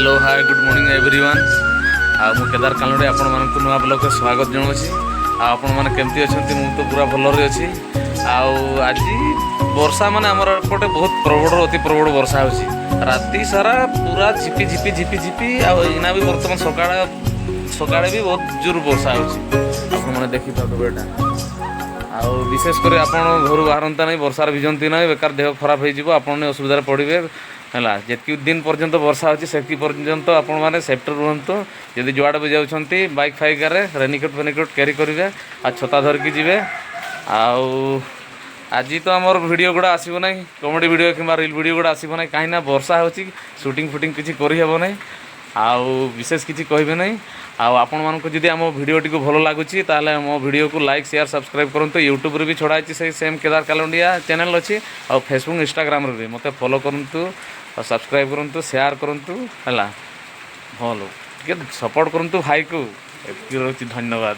Hello, hi, good morning everyone. ଆଉ ମୁଁ କେଦାର କାଲୁଣ୍ଡି, ଆପଣମାନଙ୍କୁ ନୂଆ ବ୍ଲଗ୍ରେ ସ୍ୱାଗତ ଜଣାଉଛି। ଆଉ ଆପଣମାନେ କେମିତି ଅଛନ୍ତି? ମୁଁ ତ ପୁରା ଭଲରେ ଅଛି। ଆଉ ଆଜି ବର୍ଷା ମାନେ ଆମର ଏପଟେ ବହୁତ ପ୍ରବଳରୁ ଅତି ପ୍ରବଳ ବର୍ଷା ହେଉଛି। ରାତି ସାରା ପୁରା ଝିପି ଝିପି ଝିପି ଝିପି, ଆଉ ଏଇନା ବି ବର୍ତ୍ତମାନ ସକାଳେ ସକାଳେ ବି ବହୁତ ଜୋର ବର୍ଷା ହେଉଛି। ଆପଣମାନେ ଦେଖିପାରୁଥିବେ ଏଇଟା। ଆଉ ବିଶେଷ କରି ଆପଣ ଘରୁ ବାହାରନ୍ତି ନାହିଁ, ବର୍ଷାରେ ଭିଜନ୍ତି ନାହିଁ, ବେକାର ଦେହ ଖରାପ ହେଇଯିବ, ଆପଣ ଅସୁବିଧାରେ ପଡ଼ିବେ। ହେଲା, ଯେତିକି ଦିନ ପର୍ଯ୍ୟନ୍ତ ବର୍ଷା ହେଉଛି, ସେତିକି ପର୍ଯ୍ୟନ୍ତ ଆପଣମାନେ ସେଫ୍ଟିରେ ରୁହନ୍ତୁ। ଯଦି ଯୁଆଡ଼େ ବି ଯାଉଛନ୍ତି ବାଇକ୍ ଫାଇକ୍ରେ, ରେନିକୋଟ୍ ଫେନିକୋଟ୍ କ୍ୟାରି କରିବେ ଆଉ ଛତା ଧରିକି ଯିବେ। ଆଉ ଆଜି ତ ଆମର ଭିଡ଼ିଓ ଗୁଡ଼ା ଆସିବ ନାହିଁ, କମେଡ଼ି ଭିଡ଼ିଓ କିମ୍ବା ରିଲ୍ ଭିଡ଼ିଓ ଗୁଡ଼ା ଆସିବ ନାହିଁ, କାହିଁକିନା ବର୍ଷା ହେଉଛି, ସୁଟିଂ ଫୁଟିଂ କିଛି କରିହେବ ନାହିଁ। ଆଉ ବିଶେଷ କିଛି କହିବେ ନାହିଁ। ଆଉ ଆପଣମାନଙ୍କୁ ଯଦି ଆମ ଭିଡ଼ିଓଟିକୁ ଭଲ ଲାଗୁଛି, ତାହେଲେ ମୋ ଭିଡ଼ିଓକୁ ଲାଇକ୍, ସେୟାର, ସବସ୍କ୍ରାଇବ୍ କରନ୍ତୁ। ୟୁଟ୍ୟୁବରେ ବି ଛଡ଼ା ହେଇଛି, ସେଇ ସେମ୍ କେଦାର କାଲୁଣ୍ଡିଆ ଚ୍ୟାନେଲ୍ ଅଛି। ଆଉ ଫେସବୁକ୍, ଇନଷ୍ଟାଗ୍ରାମରେ ବି ମୋତେ ଫଲୋ କରନ୍ତୁ ଆଉ ସବସ୍କ୍ରାଇବ୍ କରନ୍ତୁ, ସେୟାର କରନ୍ତୁ। ହେଲା, ଭଲ ଟିକେ ସପୋର୍ଟ କରନ୍ତୁ ଭାଇକୁ। ଏତିକି ରହୁଛି, ଧନ୍ୟବାଦ।